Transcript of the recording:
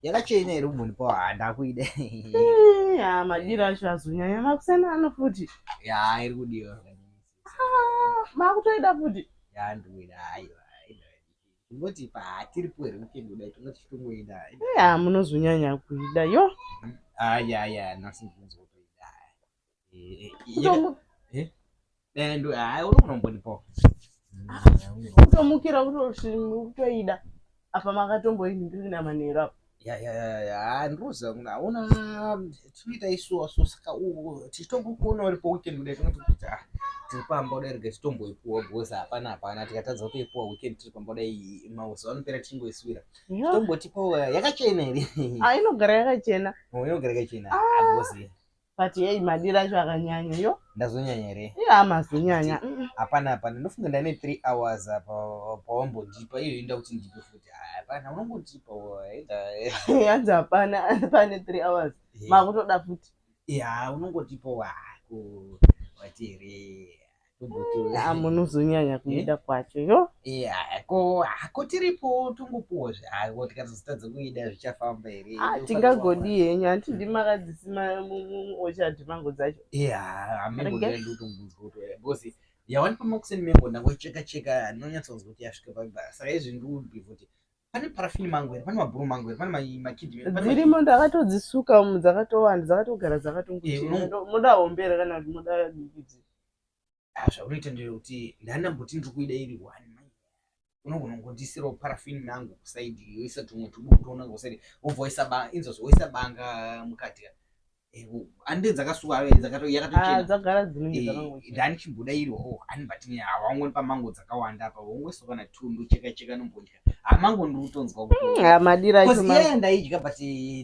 Yakachena here umbonipawo? Ha, ndakuida. Ya, madiro acho azonyanya makusana ano futi. Ya, iri kudiwa. Ah, makutoida futi. Ya, ndikuida. Aiwa, tingoti pa tiripo here weekend kudai, tingoti chitongoida. Ya, munozonyanya kuida yo. Ah, ya ya, nhasi ndikunzwa kutoida. Ndo hayi, uri kunombonipawo. Kutomukira kutoida apa makatomboinhingirina manheru apa. Ya ya ya ya, ndinoziva kuna aona tinoita isuwa so, saka tichitongokuona uripo weekend kudai, tinoti kuti ah, tiri pamba kudai, rega titomboipuwa because hapana hapana tikatadza kutoipuwa weekend tiri pamba kudai, mazuva anopera tichingoiswira. Tombotipawo. Yakachena here? Ah, inogara yakachena. Oh, inogara yakachena. Ah, because But yei, madiro acho akanyanya yo. Ndazonyanya here? Ya, mazonyanya. Hapana hapana, ndofunga ndane 3 hours apa pawambondipa iyo, inoda kuti ndipe futi. Hapana, unongondipa. Yanzi hapana, pane 3 hours makutoda futi. Ya, unongotipa wako wati here. Ah, munozonyanya kuida kwacho yo. Ya, ko ko tiripo tongopuwa zve, tikatozotadza kuida zvichafamba here? Ah, tingagodii henyu, handidi makadzisima muorchard mango dzacho. Ya, amengo ndotombunzwa kuti because yawanipa makuseni mengo ndangocheka cheka, ndinonyatsonzwa kuti yasvika paipa. Saka izvi ndikubelieve kuti pane parafini mango here, pane mabhuru mango here, pane makidhi? Dzirimo, ndakatodzisuka umu, dzakatowanda, dzakatogara dzakatongochena. Muda hombe here kana kuti muda diki dzi? Zvaunoita ndeyekuti ndandamboti ndiri kuida iri one, unogona kungondisirawo parafini mango kuside, yoisa tumwe tuduku toona kuside, wobva waisa inzozvo, woisa banga mukati. Hande dzakasuka, yakatochena. Dzagara dzinenge dzakangochena. Ndanichimboda iri one, but hawangonipa mango dzakawanda apa, wongoisa kana two, ndocheka cheka, nombodya. Hamango ndiri kutonzwa. Madiro acho. Iya ndaidya, but